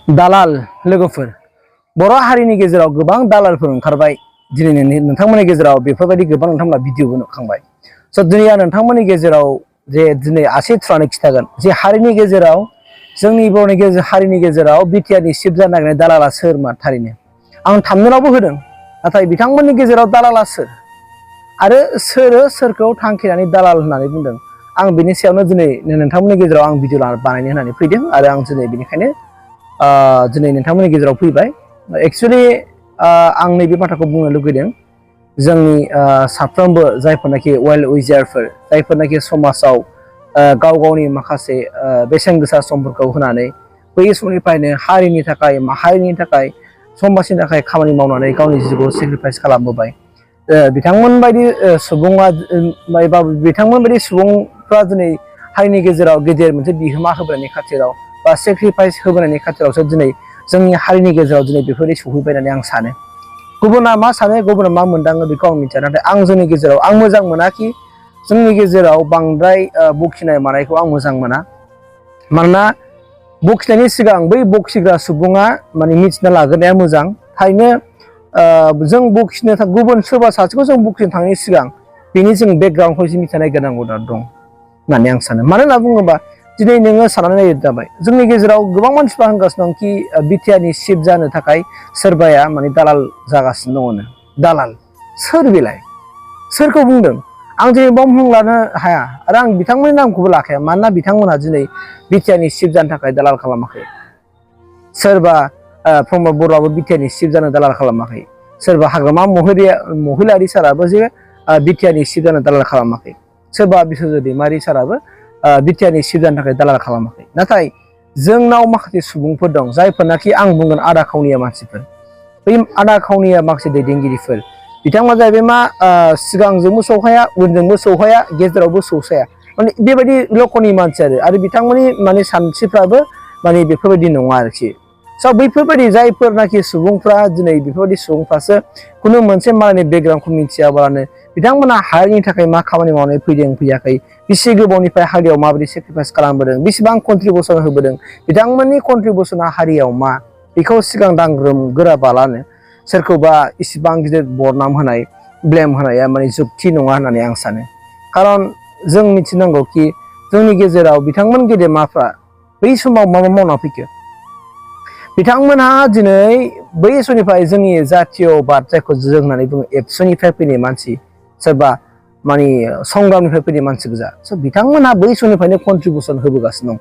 दालाल लोगोफोर बर' हारिनि गेजेराव गोबां दालालफोर ओंखारबाय दिनै नोंथांमोननि गेजेराव बेफोरबायदि गोबां नोंथांमोना भिडिअबो नुखांबाय स' दिनै आं नोंथांमोननि गेजेराव जे दिनै आसि थुनानै खिथागोन जे हारिनि गेजेराव जोंनि बर'नि हारिनि गेजेराव बिटिआरनि सिफ जानो नागिरनाय दालाला सोरमा थारैनो आं थामनेलावबो होदों नाथाय बिथांमोननि गेजेराव दालाला सोर आरो सोरखौ थांखिनानै दालाल होननानै बुंदों आं बेनि सायावनो दिनै नोंथांमोननि गेजेराव आं भिडिअ बानायनो होननानै फैदों आरो आं दिनै बेनिखायनो दिनै नोंथांमोननि गेजेराव फैबाय एक्चुअली आं नैबे बाथ्राखौ बुंनो लुगैदों जोंनि साफ्रोमबो जायफोरनाखि वेल उइजारफोर जायफोरनाखि समाजाव गाव गावनि माखासे बेसेन गोसा समफोरखौ होनानै बै समनिफ्रायनो हारिनि थाखाय माहारिनि थाखाय समाजनि थाखाय खामानि मावनानै गावनि जिउखौ सेक्रिफाइस खालामबोबाय बिथांमोन बायदि सुबुङा एबा बिथांमोन बायदि सुबुंफ्रा दिनै हारिनि गेजेराव गेदेर मोनसे बिहोमा होबोनायनि खाथिराव बा सेक्रिफाइस होबोनायनि खाथिरावसो दिनै जोंनि हारिनि गेजेराव दिनै बेफोरबायदि सफैबाय होननानै आं सानो गुबुना मा सानो गुबुना मा मोनदाङो बेखौ आं मिथिया नाथाय आं जोंनि गेजेराव आं मोजां मोनाखि जोंनि गेजेराव बांद्राय बखिनाय मानायखौ आं मोजां मोना मानोना बखिनायनि सिगां बै बखिग्रा सुबुङा माने मिथिना लाग्रोनाया मोजां थारैनो जों बखिनो गुबुन सोरबा सासेखौ जों बखिनो थांनायनि सिगां बेनि जों बेकग्राउन्डखौ एसे मिथिना नायग्रोनांगौ दं होननानै आं सानो मानो होनना बुङोबा दिनै नोङो साननानै नायनो जाबाय जोंनि गेजेराव गोबां मानसिफ्रा होनगासिनो दं कि बिटिआरनि सिफ जानो थाखाय सोरबाया माने दालाल जागासिनो दङ दालाल सोर बेलाय सोरखौ बुंदों आं दिनै बाव मुं लानो हाया आरो आं बिथांमोननि नामखौबो लाखाया मानोना बिथांमोनहा दिनै बिटिआरनि सिफ जानो थाखाय दालाल खालामाखै सोरबा प्रमद बर'आबो बिटिआरनि सिफ जानो दालाल खालामाखै सोरबा हाग्रामा महिलारि साराबो जे बिटिआरनि सिफ जानो दालाल खालामाखै सोरबा बिश्वजित दैमारि साराबो बिटिआरनि सिफ जानो थाखाय दालाल खालामाखै नाथाय जोंनाव माखासे सुबुंफोर दं जायफोरनाखि आं बुंगोन आदा खावनिया मानसिफोर बै आदा खावनिया माखासे दैदेनगिरिफोर बिथांमोना जाहैबाय मा सिगांजोंबो सौहाया उनजोंबो सौहाया गेजेरावबो सौसाया माने बेबायदि लक'नि मानसि आरो बिथांमोननि माने सानस्रिफ्राबो माने बेफोरबायदि नङा आरोखि स' बैफोरबायदि जायफोरनाखि सुबुंफ्रा दिनै बेफोरबायदि सुबुंफ्रासो खुनु मोनसे मालायनि बेकग्राउन्डखौ मिथियाबालानो बिथांमोना हारिनि थाखाय मा खामानि मावनानै फैदों फैयाखै बेसे गोबावनिफ्राय हारियाव माबायदि सेक्रिफाइस खालामबोदों बेसेबां कन्ट्रिबिउसन होबोदों बिथांमोननि कन्ट्रिबिउसना हारियाव मा बेखौ सिगां दांग्रोमगोराबालानो सोरखौबा इसिबां गिदिर बरनाम होनाय ब्लेम होनाया माने जुक्ति नङा होननानै आं सानो खारन जों मिथिनांगौ कि जोंनि गेजेराव बिथांमोन गेदेमाफ्रा बै समाव मा मावना फैखो बिथांमोनहा दिनै बै समनिफ्राय जोंनि जातीय बाद जायखौ जों होननानै बुङो एबसुनिफ्राय फैनाय मानसि सोरबा माने संग्रामनिफ्राय फैनाय मानसि गोजा स' बिथांमोनहा बै समनिफ्रायनो कन्ट्रिबिउसन होबोगासिनो दं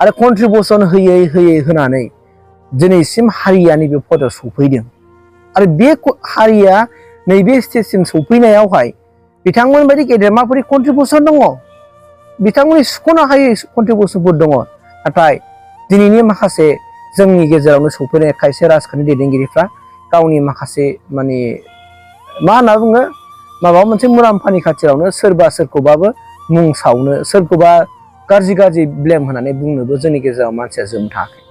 आरो कन्ट्रिबिउसन होयै होनानै दिनैसिम हारिया नैबे पदाव सफैदों आरो बे हारिया नैबे स्टेजसिम सफैनायावहाय बिथांमोन बायदि गेदेमाफोरनि कन्ट्रिबिउसन दङ बिथांमोननि सुख'नो हायै कन्ट्रिबिउसनफोर दङ नाथाय दिनैनि माखासे जोंनि गेजेरावनो सफैनाय खायसे राजखान्थि दैदेनगिरिफ्रा गावनि माखासे माने मा होनना बुङो माबा मोनसे मुलाम्फानि खाथिरावनो सोरबा सोरखौबाबो मुं सावनो सोरखौबा गाज्रि ब्लेम होनानै बुंनोबो जोंनि गेजेराव मानसिया जोम थायाखै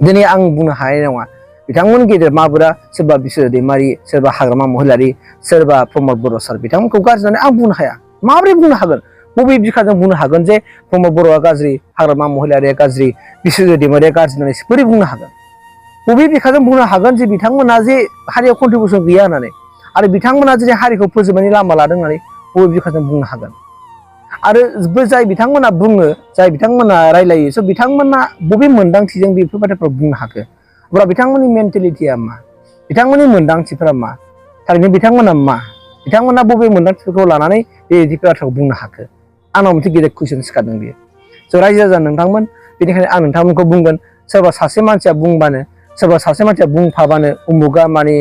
दिनै आं बुंनो हानाय नङा बिथांमोन गेदेमाफोरा सोरबा बिश्वजित दैमारि सोरबा हाग्रामा महिलारि सोरबा प्रमद बर' सार बिथांमोनखौ गाज्रि होननानै आं बुंनो हाया माबोरै बुंनो हागोन बबे बिखाजों बुंनो हागोन जे प्रमद बर'आ गाज्रि हाग्रामा महिलारिया गाज्रि बिश्वजित दैमारिया गाज्रि होननानै बोरै बुंनो हागोन बबे बिखाजों बुंनो हागोन जे बिथांमोना जे हारियाव कन्ट्रिबिउसन गैया होननानै आरो बिथांमोना जे हारिखौ फोजोबनायनि लामा लादों होननानै बबे बिखाजों बुंनो हागोन आरो जाय बिथांमोना बुङो जाय बिथांमोना रायलायो स' बिथांमोना बबे मोनदांथिजों बेफोर बाथ्राफोरखौ बुंनो हाखो अब्ला बिथांमोननि मेन्टेलिटिया मा बिथांमोननि मोनदांथिफोरा मा थारैनो बिथांमोना मा बिथांमोना बबे मोनदांथिफोरखौ लानानै बेबायदि बाथ्राखौ बुंनो हाखो आंनाव मोनसे गिदिर कुइसन सिखारदों बेयो स' रायजो राजा नोंथांमोन बेनिखायनो आं नोंथांमोनखौ बुंगोन सोरबा सासे मानसिया बुंबानो सोरबा सासे मानसिया बुंफाबानो उमुगा माने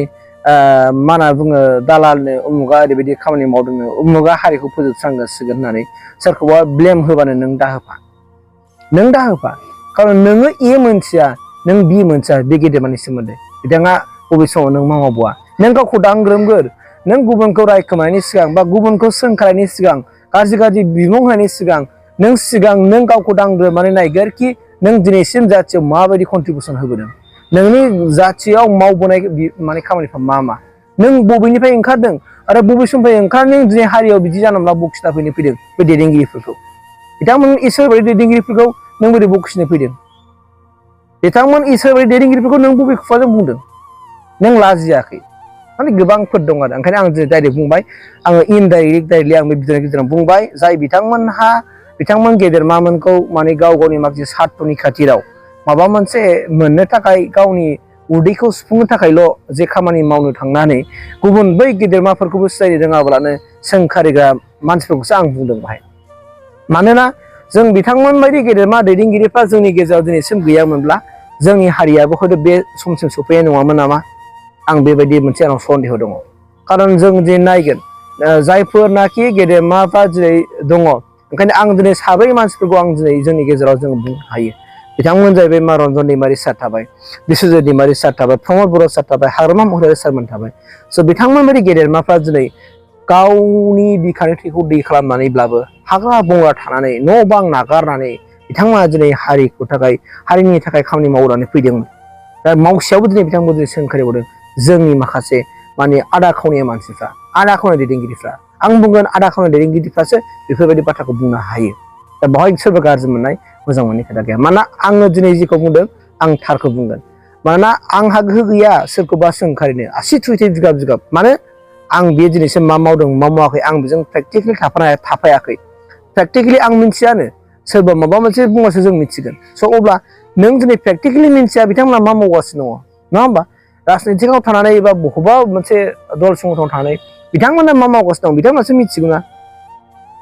मा होनना बुङो दालालनो उमुगा ओरैबायदि खामानि मावदोंनो उमुगा हारिखौ फोजोबस्रांसिगोन होननानै सोरखौबा ब्लेम होबानो नों दाहोफा खारन नोङो ए मोनथिया नों बि मोनथिया बे गेदेमानि सोमोन्दै बिथाङा बबे समाव नों मा मावबोआ नों गावखौ दांग्रोमगोर नों गुबुनखौ रायखोमानायनि सिगां बा गुबुनखौ सोंखारनायनि सिगां गाज्रि बिमुं होनायनि सिगां नों गावखौ दांग्रोमनानै नायगोर कि नों दिनैसिम जाथियाव माबायदि कन्ट्रिबिउसन होबोदों नोंनि जाथियाव मावबोनाय माने खामानिफ्रा मा नों बबेनिफ्राय ओंखारदों आरो बबे समनिफ्राय ओंखारनानै दिनै हारियाव बिदि जानला बखिना फैनो फैदों बे दैदेनगिरिफोरखौ बिथांमोन इसोर बायदि दैदेनगिरिफोरखौ नों बोरै बखिनो फैदों बिथांमोन इसोर बायदि दैदेनगिरिफोरखौ नों बबे खुगाजों बुंदों नों लाजियाखै माने गोबांफोर दं आरो ओंखायनो आं डाइरेक्ट बुंबाय आङो इनडाइरेक्टलि आं बे भिडिअनि गेजेराव बुंबाय जाय बिथांमोन गेदेरमामोनखौ माने गाव गावनि माखासे सार्थनि खाथिराव माबा मोनसे मोननो थाखाय गावनि उदैखौ सुफुंनो थाखायल' जे खामानि मावनो थांनानै गुबुन बै गेदेरमाफोरखौबो सिनायनो रोङाब्लानो सोंखारिग्रा मानसिफोरखौसो आं बुंदों बाहाय मानोना जों बिथांमोन बायदि गेदेरमा दैदेनगिरिफ्रा जोंनि गेजेराव दिनैसिम गैयामोनब्ला जोंनि हारियाबो हयथ' बे समसिम सफैनाय नङामोन नामा आं बेबायदि मोनसे आंनाव सन्देह दङ खारन जों जे नायगोन जायफोरनाखि गेदेमाफ्रा दिनै दङ ओंखायनो आं दिनै साब्रै मानसिफोरखौ आं दिनै जोंनि गेजेराव जों बुंनो हायो बिथांमोन जाहैबाय मा रन्जन दैमारि सार थाबाय बिश्वजित दैमारि सार थाबाय प्रमद बर' सार थाबाय हाग्रामा महिलारि सारमोन थाबाय स' बिथांमोन बायदि गेदेरमाफ्रा दिनै गावनि बिखानि थैखौ दै खालामनानैब्लाबो हाग्रा बंग्रा थानानै न' बां नागारनानै बिथांमोना दिनै हारिनि थाखाय खामानि मावनानै फैदोंमोन दा मावसेयावबो दिनै बिथांमोन दिनै सोंखारिबावदों जोंनि माखासे माने आदा खावनि मानसिफ्रा आदा खावनि दैदेनगिरिफ्रा आं बुंगोन आदा खावनि दैदेनगिरिफ्रासो बेफोरबायदि बाथ्राखौ बुंनो हायो दा बेवहाय सोरबा गाज्रि मोननाय मोजां मोननाय खोथा गैया मानोना आङो दिनै जेखौ बुंदों आं थारखौ बुंगोन मानोना आंहा गोहो गैया सोरखौबा सोंखारिनो आसि थुयैथै जुगाब मानो आं बे दिनैसिम मा मावदों मा मावाखै आं बेजों प्रेक्टिकेलि थाफायाखै प्रेक्टिकेलि आं मिथियानो सोरबा माबा मोनसे बुंबासो जों मिथिगोन स' अब्ला नों दिनै प्रेक्टिकेलि मिथिया बिथांमोना मा मावगासिनो दङ नङा होमबा राजनितिकआव थानानै एबा बबेबा मोनसे दल संगठनाव थानानै बिथांमोना मा मावगासिनो दं बिथांमोनासो मिथिगौ ना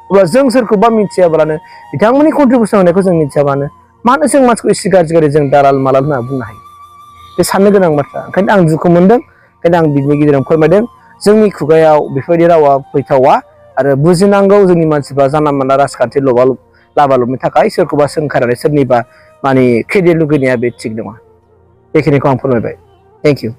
अब्ला जों सोरखौबा मिथियाब्लानो बिथांमोननि कन्ट्रिबिउसन होनायखौ जों मिथियाबानो मानो जों मानसिखौ एसे गाज्रि जों दालाल मालाल होनना बुंनो हायो बे साननो गोनां बाथ्रा ओंखायनो आं दुखु मोनदों ओंखायनो आं बिनि गेजेराव फोरमायदों जोंनि खुगायाव बेफोरबायदि रावा फैथावा आरो बुजिनांगौ जोंनि मानसिफ्रा जानला मोनला राजखान्थि लाबा लबनि थाखाय सोरखौबा सोंखारनानै सोरनिबा माने क्रेडिट लुगैनाया बे थिग नङा बेखिनिखौ आं फोरमायबाय थेंक इउ